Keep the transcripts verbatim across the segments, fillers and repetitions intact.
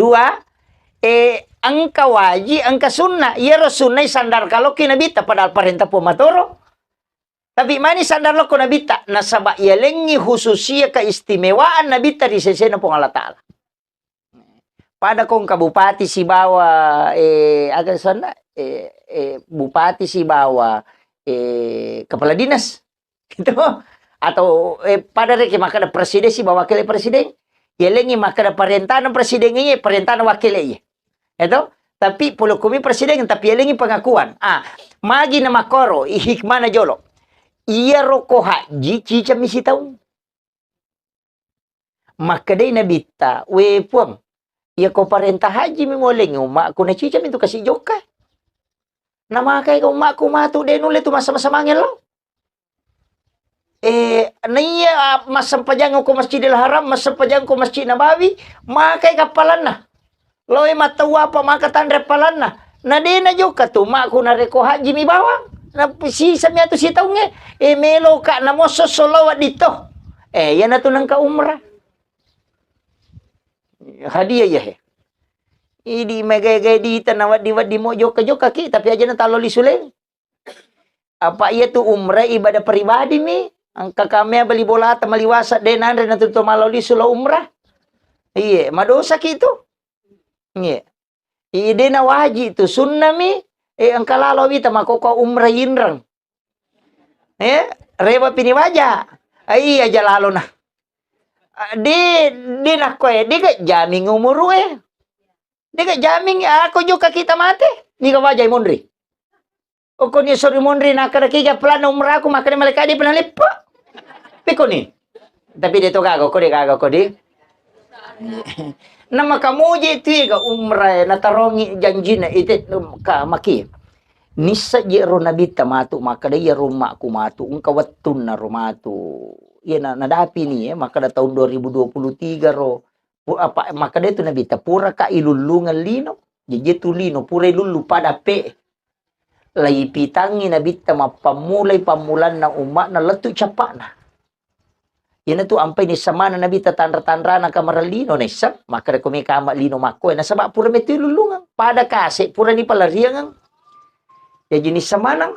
Dua, eh, engka waji, engka sunna. Iyaro sunna isandar kaloki Nabitta, padahal parenta Puang matoro. Tapi mani sandar lokko Nabitta, nasaba yalengngi hususia keistimewaan Nabitta ri sesena Puang Allah Ta'ala. Pada kong ka bupati sibawa, eh, aga sanna, eh, eh, bupati sibawa, eh, kepala dinas. Gitu. Atau, eh, pada reke makkeda presiden sibawa wakil presiden. Yalengngi makkeda parentana presiden iye, parentana wakil iye. Eto? Tapi pole kumi presiden, tapi yalengngi pengakuan. Ah, magi na makkoro, i hikmana jolo. Iyaro ko haji, cicami sitaung. Makkedai Nabitta, "We Puang, iya ko parenta haji mi mualengngi ummakku, na cicami tu kasi jokka." Namakai ka ummakku matu, de nulle tu massama-samange lao. Eh, naiya, ah, massempajang ko Masjidil Haram, massempajang ko Masjid Nabawi, makai kappalanna. Loi mattawapa maka tanre appalanna. Na de na jokka tu ummakku narekko haji mi bawang. Na sisami atu sitaungnge, eh, melo ka na mosso solo wedding to. Eh, iyana tu nengka umrah. Hadiah iya he. Idi megai-gai dita na wedding-wedding mo jokka-jokka ki, tapi aja na talo lisu leng. Apa iya tu umrah ibadah pribadi mi? Engka kamea beli bolata maliwasa de nanre na tu to malo lisu lo umrah. Iye, madosa ki tu. Iye. Iye, de na waji tu, sunna mi. Eh, engka lalo wita makoko umrah inreng. Eh, rewa pini waja. Ai aja lalo na. Ah, de, de nakko e, de ga jaming umuru e. De ga jaming, ako jokka kita mate. Niga waja monri. Okko ni sori monri, nakkeda kiga pelanna umraku, makkeda malaika de pernah leppa. Pekko ni. Tapi de to gaga ko, de gaga ko, de. Na makamoje tu ga umrah e, natarongi janjina ite ka maki. Nissa je ro Nabitta matu, makkeda iya ro ummakku matu, engka wettunna ro matu. Iya na, nadapi ni, eh, makkeda tahun dua ribu dua puluh tiga ro. Pu-, apa, makkeda tu Nabitta, pura ka ilullungeng lino. Jaji tu lino, pura ilullu pada pe. Laipitangngi Nabitta mappammulai pammulanna ummakna lettu cappa'na. Iyanatu ampai nisseng maneng Nabitta tanra-tanrana kamareng lino naisseng, makkeda ko meka ama lino makkoe, nasaba pura mettu ilullungeng, pada kase purani palariangeng. Jaji nisseng maneng.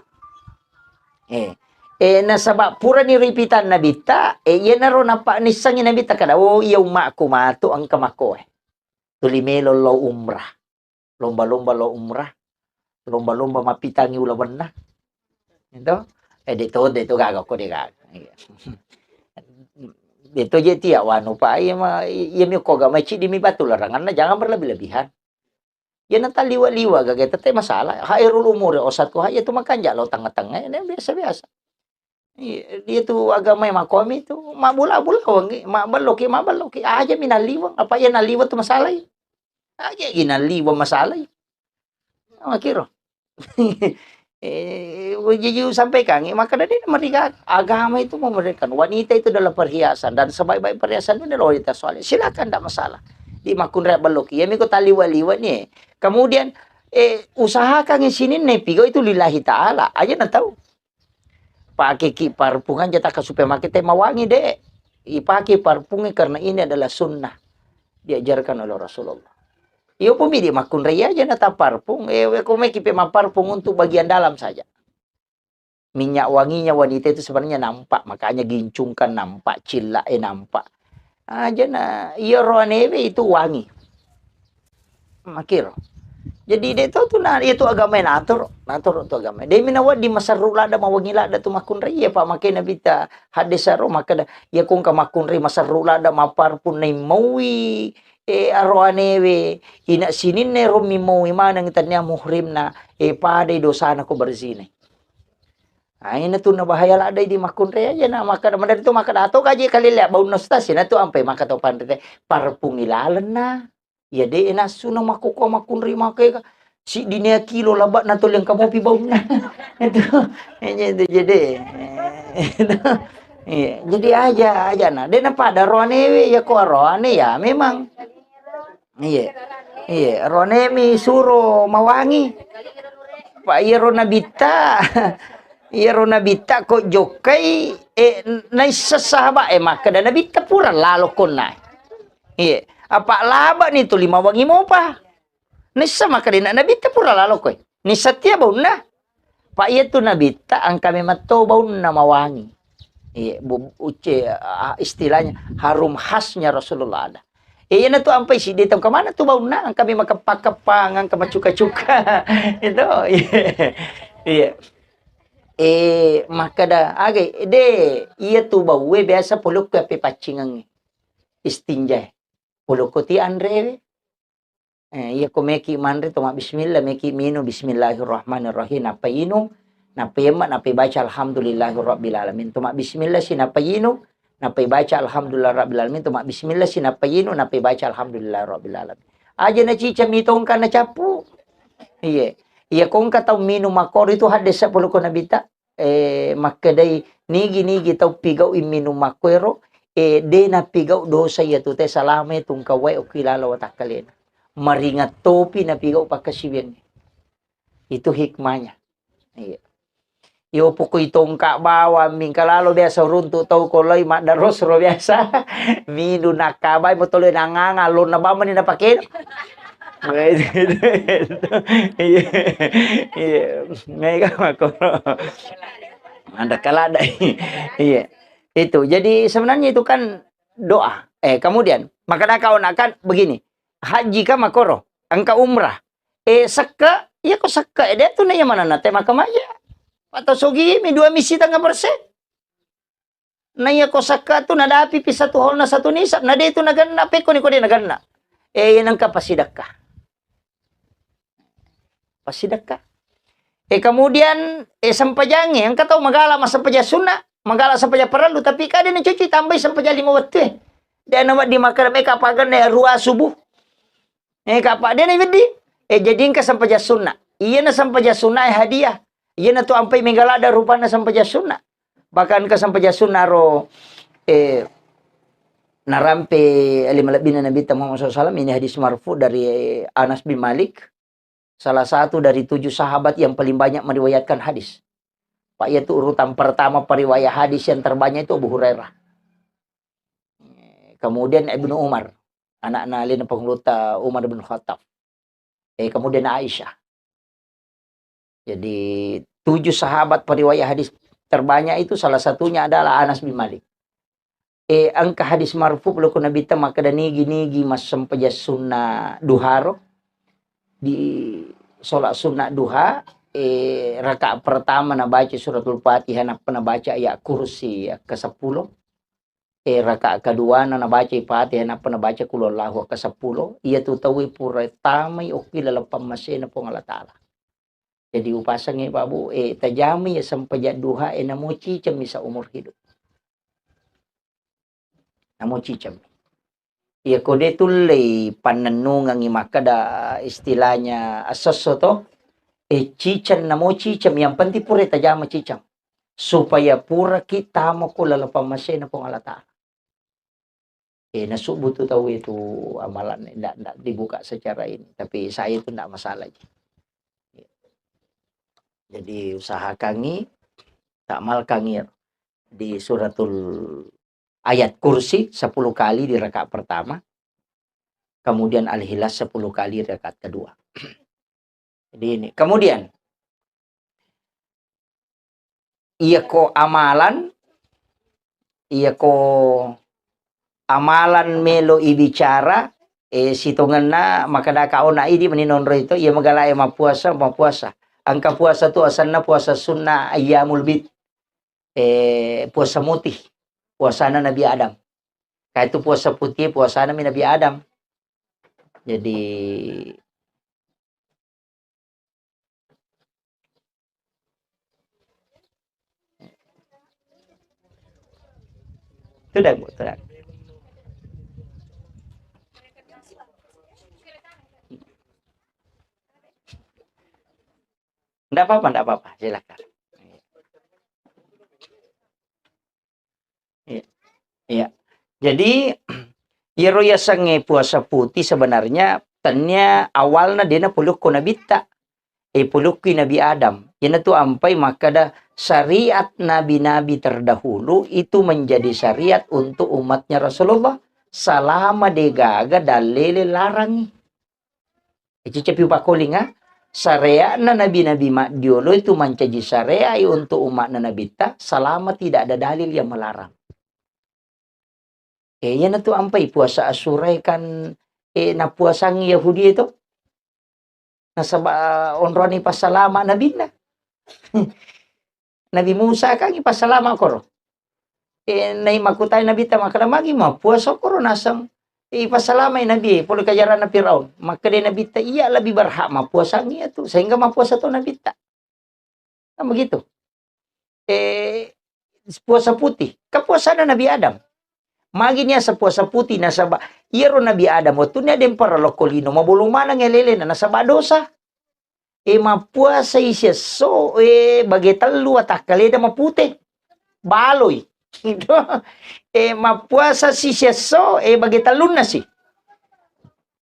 Eh, eh, nasaba purani ripitang Nabitta, eh, iyanaro nappa nissengngi Nabitta kada, oh, iya ummakku matu engka makkoe. Tuli melo lo umrah. Lomba-lomba lo umrah, lomba-lomba mappitangngi ulawenna. Itu? Eh, de to, de to gaga ko de gaga. Iya. De to je tia wanu pa, iya ma, iya mi ko ga mai cidi mi batu laranganna, jangan berlebih-lebihan. Iya na taliwa-liwa gaga tete masalah. Hairul umur osatu ha, iya tu makanja lo tengah-tengah, ini biasa-biasa. Iya, dia tu agama yang makomi tu, mabula-bula wangi, mabelloki, mabelloki. Aja mi naliwang, apa iya naliwang tu masalah. Aja gi naliwang masalah. Makiro. Eh, jujur sampaikan, eh, maka dari mereka agama itu memberikan wanita itu adalah perhiasan dan sebaik-baik perhiasan itu adalah wanita soleh. Silakan, tidak masalah. Di makunrai belloki. Ya, miko taliwa-liwa nih. Kemudian, eh, usahakan sini nih, pigo itu lillahi ta'ala. Aja na tahu. Pakeki parfum aja takka supaya make te mawangi, de. Ipake parfum karena ini adalah sunnah diajarkan oleh Rasulullah. Iyo pun bidi makkunrai aja na ta parfum, eh, we ko meki pe ma parfum untuk bagian dalam saja. Minyak wanginya wanita itu sebenarnya nampak, makanya gincungkan nampak, cillak e nampak. Aja na, iya rohanewe itu wangi. Makiro. Jadi de to tu na, iya tu agama e natur, natur tu agama. De mina wedding maserru ladda, mawangi ladda tu makkunrai, iya pa make Nabitta hadis aro makkeda, iya kongka makkunrai maserru ladda, maparfum nai maui, eh, aroanewe, ina sininna ero mi maui maneng tania muhrimna, eh, padai dosana ko berzinai. Ah, ina tu na bahaya ladda di makkunrai aja na makkeda, madari tu makkeda to gaji kalile baunna ustaz, ina tu ampai makkeda to panrite, parfum ilalenna. Iya, de' nassuna makkokkoe makkunrai makega. Siddi nia kilo laba'na tuli engka mopi baunna. Itu. Iya, itu jadi. Iya, jadi aja, aja na. De' napada roane we, ya ko roane ya memang. Iya. Iya, roane mi suro mawangi. Pa iya ro Nabitta. Iya ro Nabitta ko jokkai, eh, naisseng sahabat, eh, makkeda Nabitta pura lalo konna. Iya. Apa' laba' ni tu lima wangi mopa. Nissa maka dena Nabitta pura lalo koe. Nissa tia baunna. Pa' iya tu Nabitta engka memang to baunna mawangi. Iya, bu-, uce, ah, istilahnya harum khasnya Rasulullah ada. Iya, na tu ampai si dia tahu kemana tu baunna, engka memang kepa-kepa, engka macuka-cuka. Itu, iya. Iya. Eh, makkeda, age, de, iya tu baue biasa polokku ape paccingengnge. Istinja. Polokko ti anrewe. Eh, iya ko meki manre to mabbismillah, meki minung bismillahirrahmanirrahim, nappa inung, nappa yemma, nappa baca alhamdulillahirabbil alamin. To mabbismillah si nappa inung, nappa baca alhamdulillah rabbil alamin, to mabbismillah si nappa inung, nappa baca alhamdulillah rabbil alamin. Aja na ciceng mi tongka na cappu. Iye. Iya ko engka tau minung makkoro itu haddesa polokko Nabitta. Eh, makkedai nigi-nigi tau pigau minung makkoero, eh, de napigau dosa iya tu te salama tungka wae okki lalo watakkalena. Maringat topi napigau pakkasiwiangnge. Itu hikmahnya. Iya. Yo pokoi tongka bawang mingka lalo biasa runtu tau ko lai maddaros ro biasa. Minung nakkabai motolo nanganga lonna bamani napake. Iya. Iya. Mega makoro. Anda kaladai. Iya. Itu. Jadi sebenarnya itu kan doa. Eh, kemudian, maka nakau nak kan begini. Haji ka makoro, engka umrah. Eh, sekke, iya ko sekke, eh, de tu na iya manana te maka maja. Atau sogi mi dua misi tengah persen. Na iya ko sekke tu nadapi pi satu hol na satu nisab, na de tu naganna, pekko ni ko de naganna. Eh, iya nengka pasidakka. Pasidakka. Eh, kemudian, eh, sempajangnge, engka tau magala massempajang sunna, magala sempajang parellu, tapi kade na cuci tambai sempajang lima wettu, eh. De na wedding makkeda meka paganna rua subuh. Eh, kapa de na wedding. Eh, jadi engka sempajang sunna. Iya na sempajang sunna, eh, hadiah. Iya na tu ampai mega ladda rupanna sempajang sunna. Bahkan ke sempajang sunna ro, eh, narampe lima lebbina Nabi Muhammad sallallahu alaihi wasallam, ini hadis marfu dari Anas bin Malik. Salah satu dari tujuh sahabat yang paling banyak meriwayatkan hadis. Pak, yaitu urutan pertama periwayat hadis yang terbanyak itu Abu Hurairah. Kemudian Ibnu Umar, anakna alena penguluta Umar bin Khattab. Eh, kemudian Aisyah. Jadi, tujuh sahabat periwayat hadis terbanyak itu salah satunya adalah Anas bin Malik. Eh, engka hadis marfu' pole ko Nabitta makkeda nigi-nigi massempajang sunna duha ro, di sholat sunna duha, eh, rakaat pertama nabaca suratul Fatihah, nappa nabaca ayat kursi ke sepuluh. Eh, rakaat keduana nabaca Fatihah, nappa nabaca qul huwallahu ke sepuluh. Iya tu tauwe pura tamai okki laleng pammasena Puang Allah Ta'ala. Jadi upasengngi, Pak, Bu, eh, tajamai ya sempajang duha, eh, namo ciceng mi seumur hidup. Namo ciceng. Iya, ko de tullei pannennungengngi makkeda istilahnya esso-esso to, eh, ciceng namo ciceng, yang penting pura tajama ciceng. Supaya puraki tama ko laleng pammasena Puang Allah Ta'ala. Eh, nasubbu tu tau itu amalan, ndak, ndak dibuka secara ini. Tapi saya itu ndak masalah ji. Jadi usahakangi, tak malkangi di suratul ayat kursi sepuluh kali di rakaat pertama, kemudian Al-Ikhlas sepuluh kali di rakaat kedua. Jadi ini. Kemudian, iya ko amalan, iya ko amalan melo ibicara, eh, sitongenna makkeda ka ona idi meni nonro itu, iya magala e mappuasa, mappuasa. Engka puasa tu asenna puasa sunnah ayyamul bid. Eh, puasa mutih, puasana Nabi Adam. Ka itu puasa putih, puasana mi Nabi Adam. Jadi, itu dah, Bu, itu dah. Ndak apa-apa, ndak apa-apa, silakan. Iya. Iya. Jadi, iyaro yasengnge puasa putih sebenarnya tennia awalna dena pulukko nabitta. Eh, pulukkui Nabi Adam. Iyanatu ampai makkeda syariat nabi-nabi terdahulu itu menjadi syariat untuk umatnya Rasulullah. salama degaga dallele larangi. Ecicepi upakolinga, syariatna nabi-nabi maddiolo itu mancaji syariat untuk umatna nabitta, selama tidak ada dalil yang melarang. Eh, iyanatu ampai puasa Asyura kan, eh, napuasangi Yahudi itu. Nasaba onroni passalama nabinna. Nabi Musa kan ipassalama koro. Eh, nai makutai Nabitta makkeda, "Magi mappuasa koro naseng ipassalamai Nabi, pole kajaranna Firaun?" Makkeda Nabitta, "Iya lebih berhak mappuasangi itu, sehingga mappuasa to Nabitta." Kan begitu. Eh, puasa putih. Kan puasana Nabi Adam. Magi niasa puasa putih nasaba iyaro Nabi Adam wettunna dempara lokko lino, mabolong maneng elelena nasaba dosa. Eh, mappuasai siesso, eh, bage tellu watakkalena mapute. Baloi. Eh, mappuasa si siesso, eh, bage tellunna si.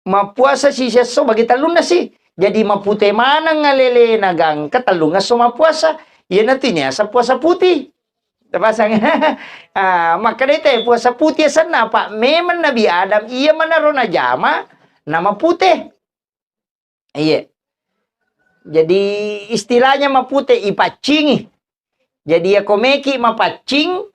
Mappuasa si siesso bage tellunna si. Jadi mapute maneng alelena gangka tellungesso mappuasa. Iyanatu niasa puasa putih. Tapasang. Ah, makkedai te puasa putih asenna, apa memang Nabi Adam iya manaro najama namapute. Iya. Jadi istilahnya mapute ipaccingi. Jadi yako meki mapaccing,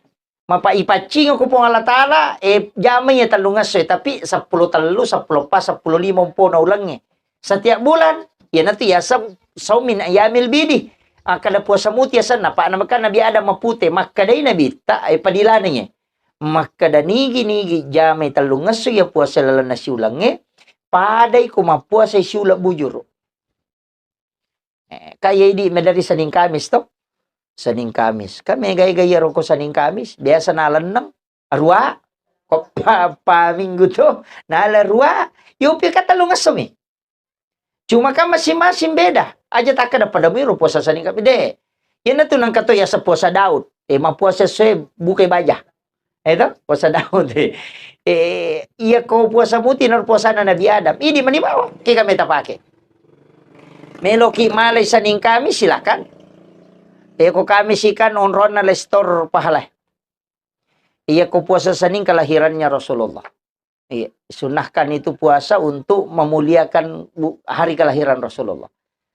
mapa ipaccing ko Puang Allah Taala, eh, jamai ya tellungesso, tapi seppulo tellu, seppulo empat, seppulo lima umpona ulengnge. Setiap bulan, iyanatu yaseng saum min ayyamil bidi. Akkeda puasa muti asenna, apa namakan Nabi Adam mapute, makkedai Nabitta, eh, padilanengnge. Makkeda nigi-nigi jamai tellungesso iya puasa lalenna siulengnge, padai ko mappuasai siuleng bujuru. Eh, ka iya idi medari Senin Kamis to? Senin Kamis. Ka mega-ega iyaro ko Senin Kamis, biasa nalenneng, arua, ko pa, pa minggu to, nala rua, yopi ka tellungesso mi. Cuma kan masing-masing beda. Aja takkeda pada miro puasa Senin Kamis. De. Iyanatu nengka to yaseng puasa Daud. Eh, mappuasa soe bukai baja. Eh, to? Puasa Daud. Eh, iya ko puasa muti naro puasana Nabi Adam. Idi mani bawa. Kega meta pake. Meloki malai Senin Kamis, silakan. Eh, ko Kamis ikan onronna lestor pahala. Iya ko puasa Senin kelahirannya Rasulullah. Iya, sunnahkan itu puasa untuk memuliakan bu-, hari kelahiran Rasulullah.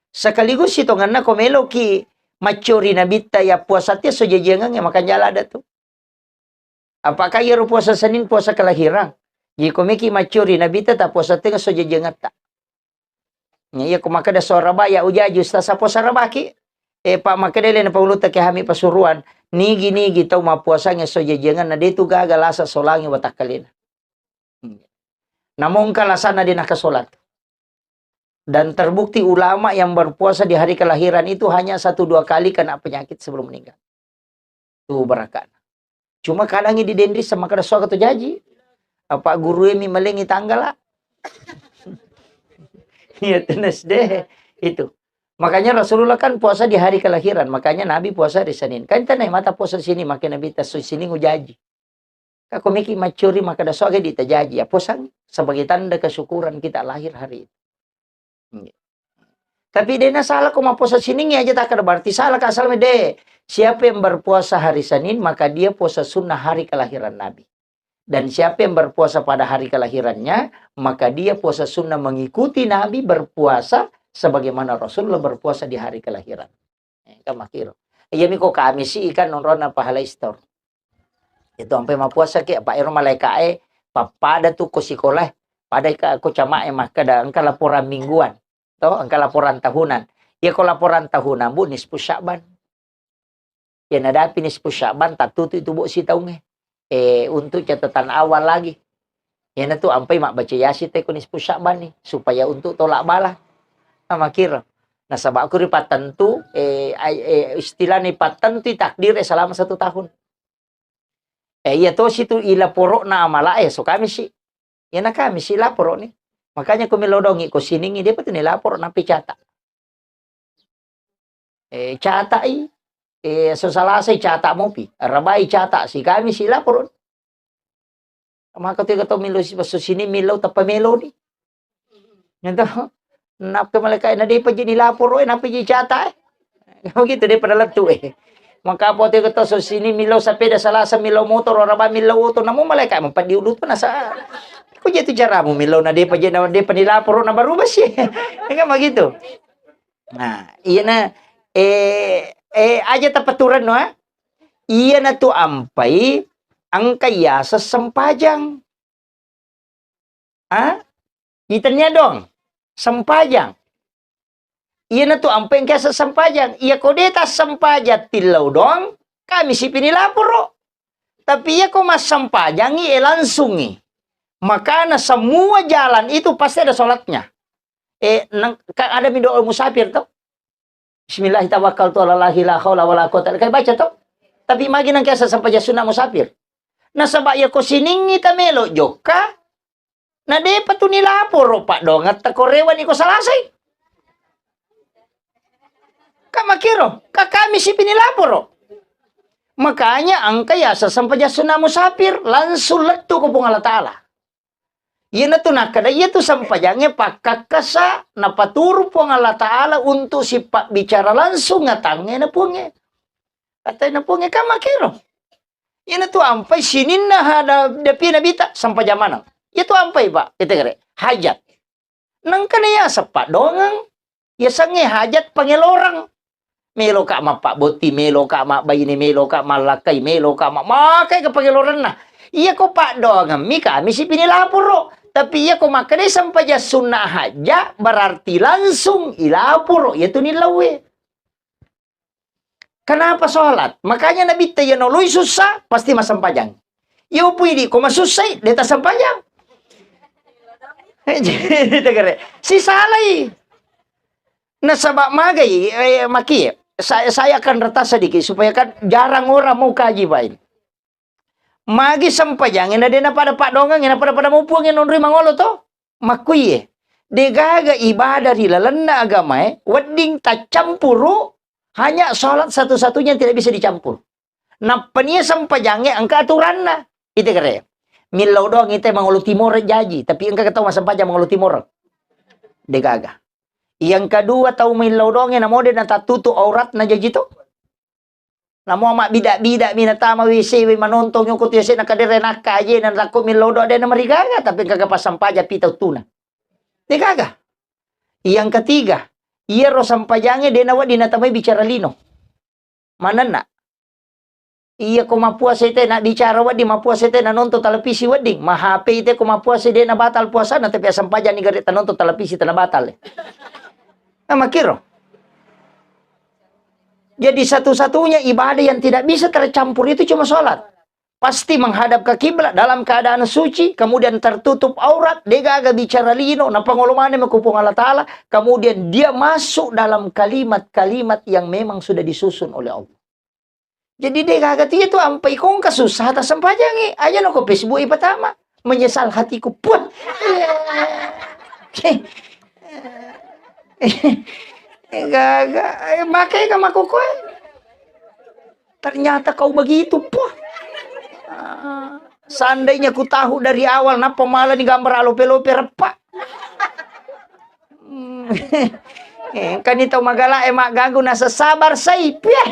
Sekaligus sitonganna ko meloki maccori Nabitta ya puasa tia so jajiangangnge makan jala ada tu. Apakah iya ro puasa Senin puasa kelahiran? Jadi ko meki maccori Nabitta ta puasa tengah so jajiangatta. Iya ko makkeda so raba ya ujaji ustaz, apa so rabaki? Eh, Pak, makkeda le na pangulutta ke hami Pasuruan, nigi-nigi tau mappuasangnge so jajianganna de tu gaga lasa solangi watakkalena. Namongka lasana de nakasolat. Dan terbukti ulama yang berpuasa di hari kelahiran itu hanya satu dua kali kena penyakit sebelum meninggal. Tu barakana. Cuma kadangi di Denri sama kada suaka tu jaji. Apa guru emi malengi tanggala. Iya tenas deh itu. Makanya Rasulullah kan puasa di hari kelahiran. Makanya Nabi puasa hari Senin. Kan tanai mata puasa sini makin Nabi tasu sini ngujaji. Ka ko meki maccori makkeda soge di tajaji, ya posang sebagai tanda kesyukuran kita lahir hari itu. Iya. Tapi dena salah ko mappuasa siningi aja takkeda berarti salah ka, salah de. Siapa yang berpuasa hari Senin, maka dia puasa sunnah hari kelahiran Nabi. Dan siapa yang berpuasa pada hari kelahirannya, maka dia puasa sunnah mengikuti Nabi berpuasa sebagaimana Rasulullah berpuasa di hari kelahiran. Eh, kan makkiro. Iya mi ko Kamisi ikan nonrona pahala istor. Itu ampe mappuasa ke, apa ero malaika e, pappada tu ko sikola, pada ka ko cama e makkeda engka laporan mingguan, to, engka laporan tahunan. Iya ko laporan tahunan, Bu, nisfu Sya'ban. Ya nadapi nisfu Sya'ban, tattutu itu, Bu, sitaunge. Eh, untuk catatan awal lagi. Iyanatu ampai mabbaca Yasin te ko nisfu Sya'ban ni, supaya untuk tolak bala. Nah, makkiro. Nasaba ku ripattentu, eh, ai-, eh, istilahna ipattentu takdir, eh, selama satu tahun. Eh, iya tosi tu ilaporo'na amala, eh, so Kamisi. Iyana Kamisi laporo ni. Makanya ko melo dongi ko siningi, depa tu ni laporo, napi cata. Eh, cata i. Eh, so Salasa i cata mopi. Rabai cata, si Kamisi laporo ni. Maka tu ega to melo si basso sini melo tappa melo ni. Nyanto. Nappa malaika na depa ji ni laporo, eh, nappa ji cata, eh. Begitu depa lettu, eh. Maka pote ko to so sini millau sepeda Salasa, millau motor, ora ba millau oto, namo malaika mempeddi ulu tu nasa. Ko je tu caramu millau na depa je na depa nilaporo na baru basi. Enggak begitu. Nah, iyana, eh, eh, aja tapaturan no, ah. Iyana tu ampai engka yaseng sempajang. Ah? Itennia dong, sempajang. Iyana tu ampai engka yaseng sempajang. Iya ko de tassempajang tillau dong, kami sipi nilaporo. Tapi iya ko massempajangi, eh, langsungi. Makana semua jalan itu pasti ada sholatnya. Eh, nang, kan ada mi doa musafir to? Bismillah tawakkaltu ala Allahi la haula wala quwata. Kai baca to? Tapi magi nang kiasa sempajang sunna musafir. Nasaba iya ko siningi tamelo jokka, na depa tu nilaporo paddoangetta ko rewani ko Salasai. Ka makiro, ka kami sipi nilaporo. Makanya engka yaseng sempajang sunna musafir, langsung lettu ko Puang Allah Taala. Iyanatu nakkeda, iyatu sempajangnge pakkakkasa napaturu Puang Allah Taala untuk sipabbicara langsung atangnge na Puangnge. Atanna Puangnge kan makkiro. Iyanatu ampai sininna hada-, dapi Nabitta sempajang maneng. Iyatu ampai, Pak, kita kere hajat. Nengka na yaseng paddoangeng, yasengnge hajat pangeloreng. Meloka mappabbotti, meloka mabbaine, meloka mallakkai, meloka ma-, makai ke pangelorenna. Iya ko paddoangemmi kami sipi nilaporo. Tapi iya ko makkedai sempajang sunna hajat, berarti langsung ilaporo iyatu nillauwe. Kenapa sholat? Makanya Nabitta iya noloi sussa, pasti massempajang. Iya upui di ko masussai, de tassempajang. Jadi tegere, sisalai. Nasaba magai, eh, maki, saya, saya akan retas sedikit supaya kan jarang orang mau kaji bain. Magi sempajangnge na de napada paddoangengnge, napada-pada mau Puangnge nonroi mangolo to? Makkuiye. Degaga ibadah ri lalenna agamae wedding taccampuru, hanya sholat satu-satunya yang tidak bisa dicampur. Nappania sempajangnge engka aturanna. Ite kere. Millau doang ite mangolo timoreng jaji, tapi engka tau massempajang mangolo timoreng. Degaga. Yang kedua tau millau doangnge namo de natattutu auratna jaji to. Namo mabbida-bida mi natama W C we manontongi ko tu yasenna kadere nakka aje na takko millau doang de namarigaga, tapi engka passampajang pita uttuna. Degaga. Yang ketiga, iyaro sempajangnge de nawedding natamai bicara lino. Manenna. Iya ko mappuasa te na bicara wedding, mappuasa te na nonton televisi wedding, ma H P te ko mappuasa de na batal puasana, tapi asempajang ni gare ta nonton televisi tena batal. Nah, makiro. Jadi satu-satunya ibadah yang tidak bisa tercampur itu cuma sholat. Pasti menghadap ke kiblat dalam keadaan suci, kemudian tertutup aurat, degaga bicara lino, napangolo maneng ko Puang Allah Taala, kemudian dia masuk dalam kalimat-kalimat yang memang sudah disusun oleh Allah. Jadi degaga tu iya tu ampai kongka susah tasempajangi. Aja no ko Facebook ipatama. Menyesal hatiku. Puh. Gaga. Eh, makai ka makokoe. Ternyata kau begitu. Puh. Ah, seandainya ku tahu dari awal, napa malah ni gambar alope-lope repa. Hmm. Eh, engkani tau magala e magganggu nasa sabar sai. Piah.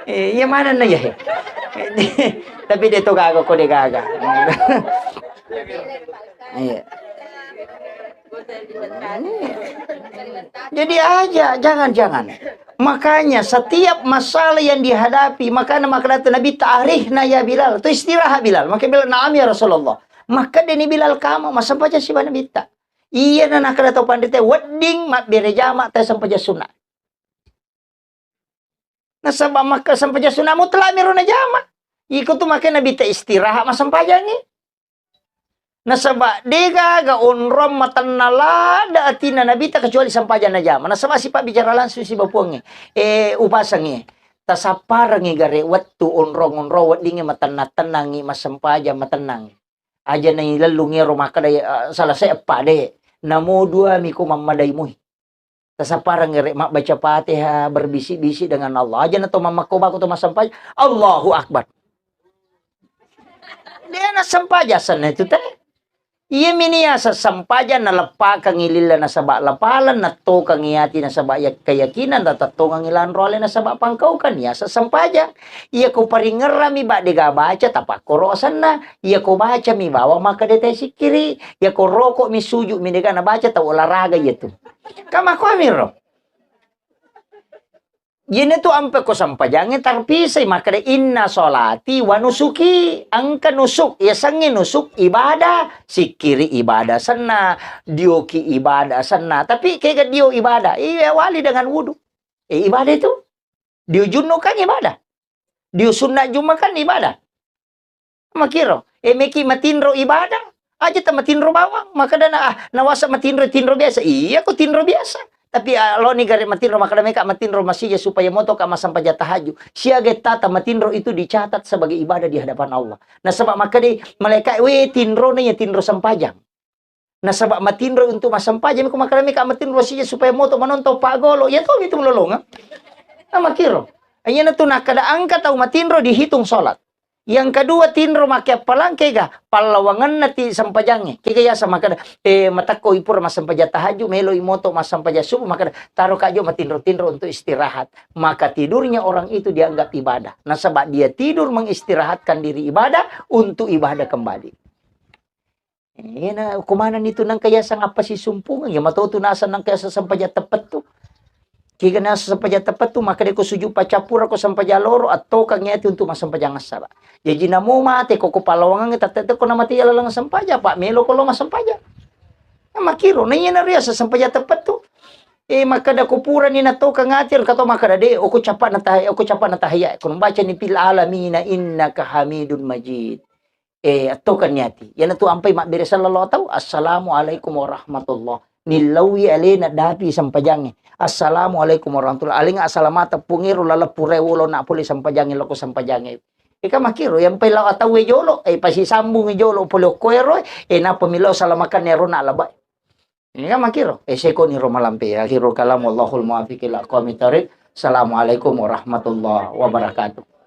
Eh, iya manenna ya. Tapi de to gaga ko de gaga. Iya. Jadi aja, jangan-jangan. Makanya setiap masalah yang dihadapi, makanya maka kata Nabi, "Arihna ya Bilal." Itu istirahat Bilal. Maka Bilal, "Naam ya Rasulullah." Maka deni Bilal kama, massempajang siba Nabitta. Iya na nakkeda tau panrita, wedding mabbere jama te sempajang sunna. Nasaba makka sempajang sunna mutlak miro najama. Iko tu makanya Nabitta istirahat massempajangi. Nasaba degaga onrong matenna lada atina Nabitta kecuali sempajang najama. Nasaba sipa bicara langsung siba Puangnge. Eh, upasangnge. Tasapparengngi gare wettu onrong-onrong weddingnge matenna-tennangngi massempajang matennang. Aja nailellung ero makkeda, eh, selesai eppa de. Namo dua miko mammadai mui. Tasappareng ere mabbaca Fatihah, berbisik-bisik dengan Allah. Aja na to mammakko bako to massempajang, Allahu Akbar. De nassempajang senna itu te. Iyami ni yaseng sempajang, naleppakengngi lilla nasaba lapaleng, nattokengngi ati nasaba yak-, keyakinan, tatettongengngi lanro ale nasaba pangkaukang, yaseng sempajang. Iyako paringerrami ba dega baca, tapakkoro asenna. Iyako bacami bawang makkeda tasikkiri. Iyako roko'mi, suju'mi, dega nabaca, tau olahraga iyatu. Kan makkuamiro. Iyana tu ampe ko sempajangnge tarpisai, makkeda, "Inna sholati wa nusuki." Engka nusuk, yasengnge nusuk ibadah, sikkiri ibadah senna, dioki ibadah senna. Tapi kega dio ibadah? Iya, wali dengan wudu. Eh, ibadah itu. Dio junno kan ibadah. Dio sunna jumma kan ibadah. Makiro, eh, meki matinro ibadah, aja ta matinro bawang. Makkedana, "Ah, nawasa matinro, tinro biasa." Iya, ko tinro biasa. Tapi, ah, loni gare matinro, makkeda meka matinro masija supaya motoka massempajang tahajud. Siaga tata matinro itu dicatat sebagai ibadah di hadapan Allah. Nasaba makkeda malaikat, "We, tinrona iya tinro sempajang." Nasaba matinro untuk massempajang, ko makkeda meka matinro masija supaya moto manontong paggolo. Iya tomi tu lolongeng. Nah, makiro. Iyana tu nakkeda engka tau matinro dihitung sholat. Yang kedua, tinro make appalang, kega pallawangenna ti sempajangnge. Kega yaseng makkeda, eh, matakko ipura massempajang tahajud, melo imoto massempajang subuh, makkeda, "Taro ka jo matinro-tinro untuk istirahat." Maka tidurnya orang itu dianggap ibadah. Nasaba dia tidur mengistirahatkan diri ibadah untuk ibadah kembali. Eh, na, ko manenni tu nengka yaseng appasisumpungeng, iya mato tu naseng nengka yaseng sempajang teppettu. Kega naseng sempajang teppettu, makkeda ko sujud paccappura ko sempajang loro, attokengngi ati untuk massempajang assara. Jaji namo mate ko, ko pallawangengnge tette ko namate iya laleng sempajang, apa melo ko lo massempajang. Nah, makiro, na iyana riaseng sempajang teppettu. Eh, makkeda ko purani nattokeng ati, engka to makkeda, "De, oko cappa na taha-, oko cappa na tahiyya." Ko bacani, "Fil alamina innaka hamidun majid." Eh, attokenni ati. Iyana tu ampai mabbere sallallahu tau, "Assalamualaikum warahmatullah." Nillaui alena dapi sempajangnge. "Assalamualaikum warahmatullah." Alengnga assalamata pungero laleng purai wolo na pole sempajangnge, loko sempajangnge. Eka makiro, yang pai lao atauwe jolo, eh, pasisambungi jolo pole okkoero, eh, nappa millau salamakanne ro na labai. Ini kan makiro, eh, sekoni ro malampe. Akhirul kalam, wallahul muwaffiq ila aqwamit thariq. Assalamualaikum warahmatullahi wabarakatuh.